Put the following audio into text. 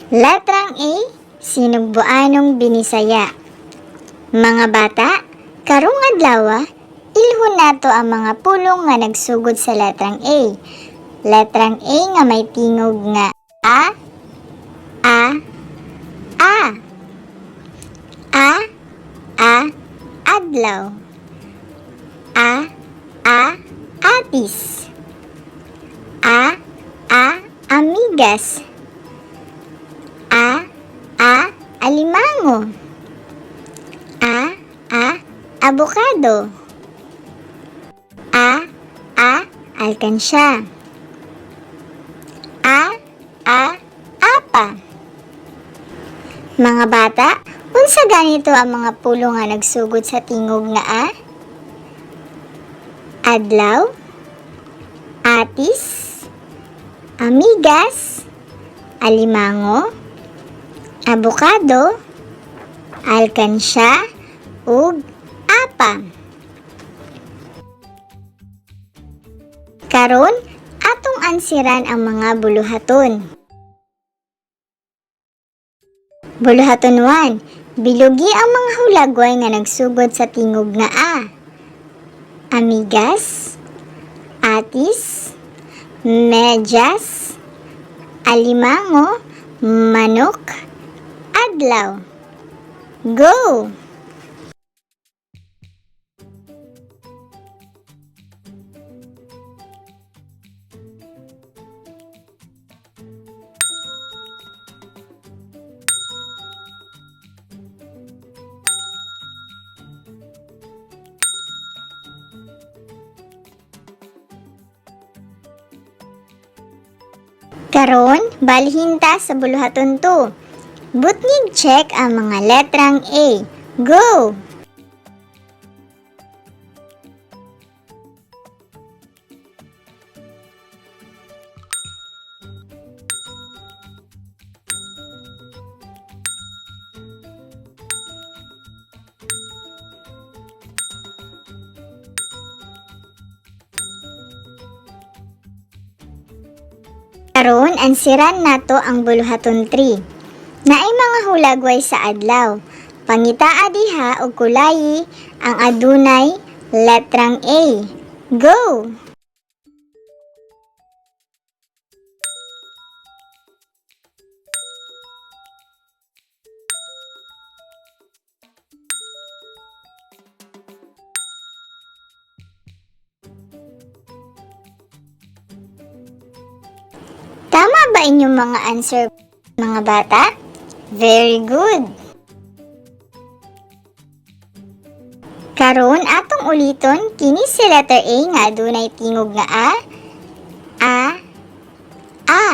Letrang A, sinugbuanong Binisaya. Mga bata, karong adlaw, ilhon nato ang mga pulong nga nagsugod sa letrang A. Letrang A nga may tingog nga A, A, A. A, A, adlaw. A, A, atis. A, A, amigas. A, A, alimango. A, A, abokado. A, A, alkansya. A, A, apa. Mga bata, unsa ganito ang mga pulong nga nagsugod sa tingog nga A? Adlaw, atis, amigas, alimango, abokado, alkansya, ug apa. Karon, atong ansiran ang mga buluhaton. Buluhaton 1. Bilugi ang mga hulagway nga nagsugod sa tingog nga A. Amigas, atis, medyas, alimango, manok, adlaw. Go! Karon, balhin ta sa buluhaton 2. Butnig check ang mga letrang A. Go! Karon, ansiran nato ang buluhaton 3. Naay mga hulagway sa adlaw. Pangitaa diha og kulayi ang adunay letrang A. Go! Tama ba inyong mga answer, mga bata? Very good! Karon atong uliton kini si letter A nga adunay tingog nga A, A, A.